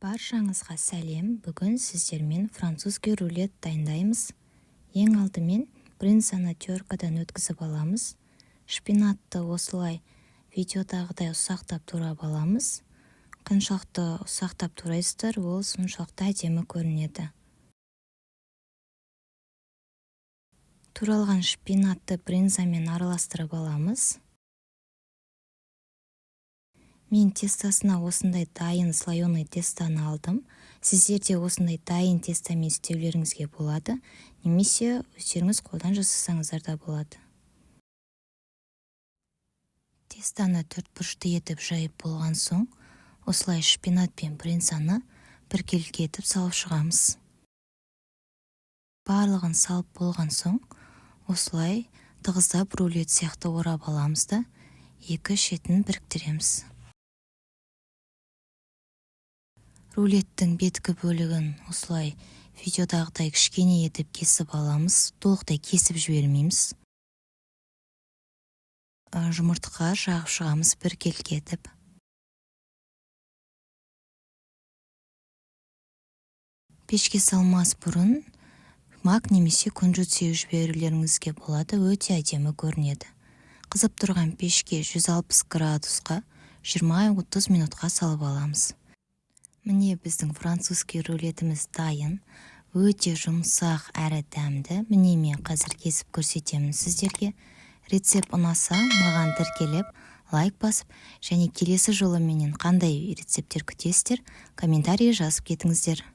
Баршаңызға сәлем! Бүгін сіздермен французский рулет дайындаймыз. Ең алдымен брынзаны теркадан өткізіп аламыз. Шпинатты осылай видеодағыдай ұсақтап турап аламыз. Қаншалықты ұсақтап турайсыздар, ол соншалықты әдемі көрінеді. Туралған шпинатты брынзамен араластырып аламыз. Мен тестосына осындай дайын слоеный тестоны алдым. Сіздер де осындай дайын тестомен істеулеріңізге болады, немесе өздеріңіз қолдан жасасаңыздар да болады. Тестоны төрт бұрышты етіп жайып болған соң, осылай шпинат пен брынзаны біркелкі етіп салып шығамыз. Барлығын салып болған соң, осылай тығыздап рулет сияқты орап аламыз да, екі шетін біріктіреміз. Рулеттің беткі бөлігін осылай видеодағыдай кішкене етіп кесіп аламыз, толықтай кесіп жібермейміз. Жұмыртқа жағып шығамыз біркелкі етіп. Пешке салмас бұрын мак немесе күнжіт сеуіп жіберулеріңізге болады, өте әдемі көрінеді. Қызып тұрған пешке 160 градусқа 20-30 минутқа салып аламыз. Міне, біздің французский рулетіміз дайын. Өте жұмсақ әрі дәмді. Міне, мен қазір кесіп көрсетемін сіздерге. Рецепт ұнаса, маған тіркеліп, лайк басып және келесі жолы менен қандай рецепттер күтесіздер, комментарий жазып кетіңіздер.